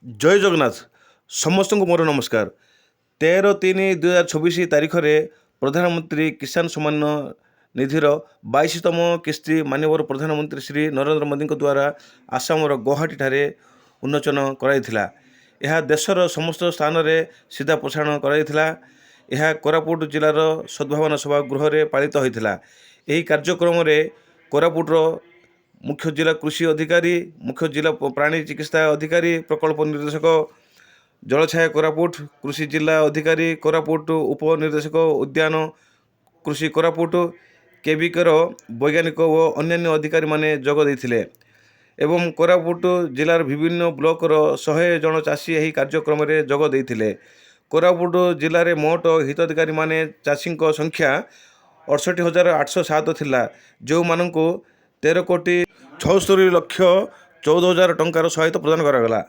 ଜୟ ଜଗନ୍ନାଥ। ସମସ୍ତଙ୍କୁ ମୋର ନମସ୍କାର। 13/3/2026 ତାରିଖରେ ପ୍ରଧାନମନ୍ତ୍ରୀ କିଷାନ ସମ୍ମାନ ନିଧିର 22ତମ କିସ୍ତି ମାନ୍ୟବର ପ୍ରଧାନମନ୍ତ୍ରୀ ଶ୍ରୀ ନରେନ୍ଦ୍ର ମୋଦିଙ୍କ ଦ୍ୱାରା ଆସାମର ଗୌହାଟୀଠାରେ ଉନ୍ମୋଚନ କରାଯାଇଥିଲା। ଏହା ଦେଶର ସମସ୍ତ ସ୍ଥାନରେ ସିଧା ପ୍ରସାରଣ କରାଯାଇଥିଲା। ଏହା କୋରାପୁଟ ଜିଲ୍ଲାର ସଦ୍ଭାବନା ସଭାଗୃହରେ ପାଳିତ ହୋଇଥିଲା। ଏହି କାର୍ଯ୍ୟକ୍ରମରେ କୋରାପୁଟର ମୁଖ୍ୟ ଜିଲ୍ଲା କୃଷି ଅଧିକାରୀ, ମୁଖ୍ୟ ଜିଲ୍ଲା ପ୍ରାଣୀ ଚିକିତ୍ସା ଅଧିକାରୀ, ପ୍ରକଳ୍ପ ନିର୍ଦ୍ଦେଶକ ଜଳଛାୟା କୋରାପୁଟ, କୃଷି ଜିଲ୍ଲା ଅଧିକାରୀ କୋରାପୁଟ, ଉପନିର୍ଦ୍ଦେଶକ ଉଦ୍ୟାନ କୃଷି କୋରାପୁଟ, କେବିକେର ବୈଜ୍ଞାନିକ ଓ ଅନ୍ୟାନ୍ୟ ଅଧିକାରୀମାନେ ଯୋଗ ଦେଇଥିଲେ ଏବଂ କୋରାପୁଟ ଜିଲ୍ଲାର ବିଭିନ୍ନ ବ୍ଲକର 100 ଜଣ ଚାଷୀ ଏହି କାର୍ଯ୍ୟକ୍ରମରେ ଯୋଗ ଦେଇଥିଲେ। କୋରାପୁଟ ଜିଲ୍ଲାରେ ମୋଟ ହିତାଧିକାରୀମାନେ ଚାଷୀଙ୍କ ସଂଖ୍ୟା 68,807 ଥିଲା, ଯେଉଁମାନଙ୍କୁ 13 କୋଟି 76 ଲକ୍ଷ 14 ହଜାର ଟଙ୍କାର ସହାୟତା ପ୍ରଦାନ କରାଗଲା।